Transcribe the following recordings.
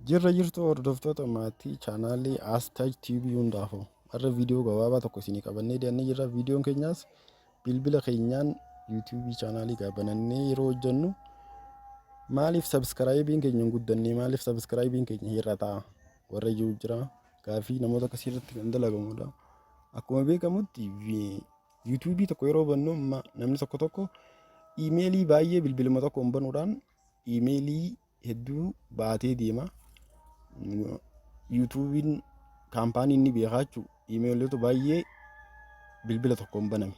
Jirra jirtu hordoftoota maatii chaanaalii Astaaj TV hundaafuu har'a viidiyoo gabaabaa tokko isinii qabannee dhiyaannee jirra. Viidiyoon keenyaas bilbila keenyaan yuutuubii chaanaalii gaa banannee yeroo hojjennu maaliif sabskraayibiin keenya hin guddanne, maaliif sabskraayibiin keenya hir'ata warra jiru jira. Gaaffii namoota akkasii irratti kan dalagamudha. Akkuma beekamutti yuutuubii tokko yeroo bannu namni tokko tokko iimeelii baay'ee bilbiluma tokkoon banuudhaan iimeelii hedduu baatee deema. Yuutuubiin kaampaaniin ni beekaa jechuudha. Iimeelota baay'ee bilbila tokkoon baname.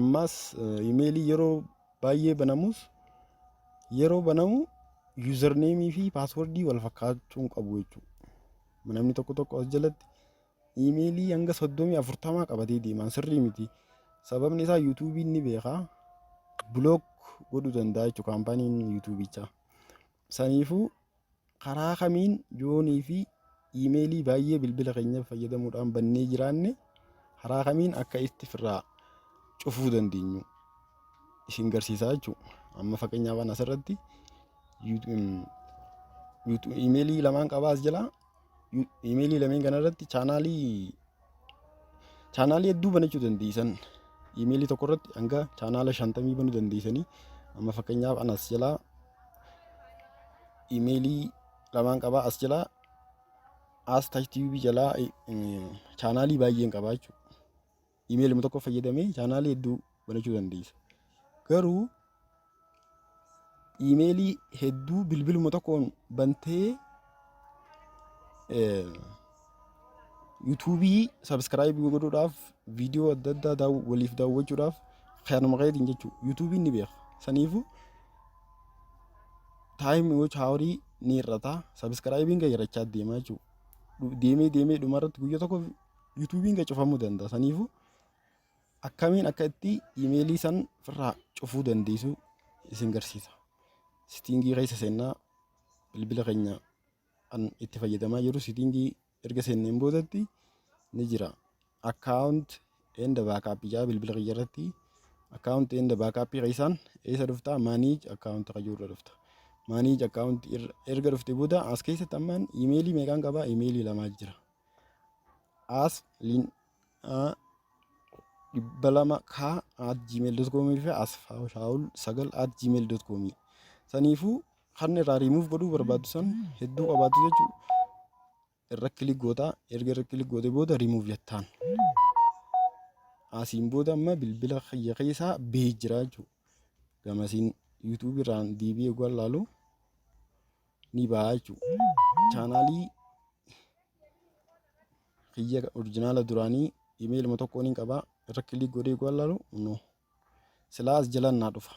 Ammas iimeelii yeroo baay'ee banamus yeroo banamu yuuzarneemii fi paaswordii wal fakkaachuu hin qabu jechuudha. Namni tokko tokko as jalatti iimeelii hanga 30 40 qabatee deemaan sirrii miti. Sababni isaa yuutuubiin ni beeka, block godhuu danda'a jechuudha kaampaaniin yuutuubichaa. Saniifuu karaa kamiin yoonii fi iimeelii baay'ee bilbila keenya fayyadamuudhaan bannee jiraanne karaa kamiin akka itti firraa cufuu dandeenyu isin garsiisaa jechuudha. Amma fakkeenyaaf an asirratti iimeelii lamaan qabaa as jalaa. Iimeelii lameen kanarratti chaanaalii hedduu banachuu dandeessan. Iimeelii tokko irratti hanga chaanaala 50 banuu dandeessanii. Amma fakkeenyaaf an as jalaa iimeelii lamaan qabaa, as jalaa as Touch TV jalaa chaanaalii baay'een qabaa jechuudha. Iimeeluma tokko fayyadamee chaanaalii hedduu banachuu dandeessa. Garuu iimeelii hedduu bilbiluma tokkoon bantee yuutuubii sabskraayibii godhuudhaaf, viidiyoo adda addaa waliif daawwachuudhaaf kanuma keetiin jechuudha. Yuutuubiin ni beeka. Saniifuu taayimii watch haawarii ni hir'ata. Sabskraayibiin kan hir'achaa deema jechuudha. Deemee deemee dhumarratti guyyaa tokko yuutuubiin kan cufamuu danda'a. Saniifuu akkamiin akka itti iimeelii san ofirraa cufuu dandeessu isin garsiisa. Sitiingii keessa seennaa, bilbila keenya kan itti fayyadamaa jiru sitiingii erga seenneen boodatti ni jira. Account and backup jaa bilbila kiyya irratti. Account and backup keessaan eessa dhuftaa? Manage account kan jiru irra dhufta. Manage account erga dhufte booda as keessatti ammaan iimeelii meeqaan qabaa? Iimeelii lamaa jira. As lin 200 k at gmail dot com fi as shaawul 9 at gmail dot com. Saniifuu kan irraa remove godhuu barbaaddu san hedduu qabaattu jechuudha. Irra kilik gootaa, erga irra kilik goote booda remove jettaan. Asiin booda amma bilbila kiyya keessaa bahee jira jechuudha. Gamasiin YouTube irraan deebi'ee gwaan laalu ni ba'a jechuudha. Chaanaalii kiyya orjinaala duraanii imeeluma tokkoon hin qaba, irra kilik godhee gwaan laalu no silaa as jalaan naa dhufa.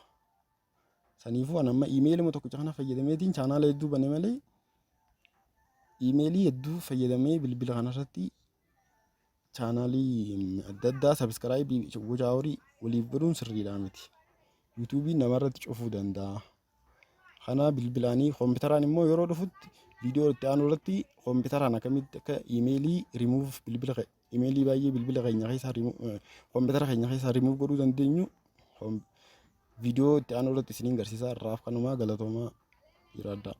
Saniifuu an amma iimeeluma tokkicha kana fayyadameetiin chaanaala hedduu bane malee iimeelii hedduu fayyadamee bilbila kanarratti chaanaalii adda addaa sabiskiraayibii gochaa horii waliif godhuun sirriidhaa miti. Yuutuubiin namarratti cufuu danda'a. Kana bilbilaanii kompiitaraan immoo yeroo dhufutti viidiyoo itti aanu irratti kompiitaraan akkamitti akka iimeelii rimuuf bilbila iimeelii baay'ee bilbila keenya keessaa kompiitara keenya keessaa rimuuf godhuu dandeenyu viidiyoo itti aanu irratti isiniin garsiisaa. Irraaf kanumaa, galatoomaa, jiraadhaa.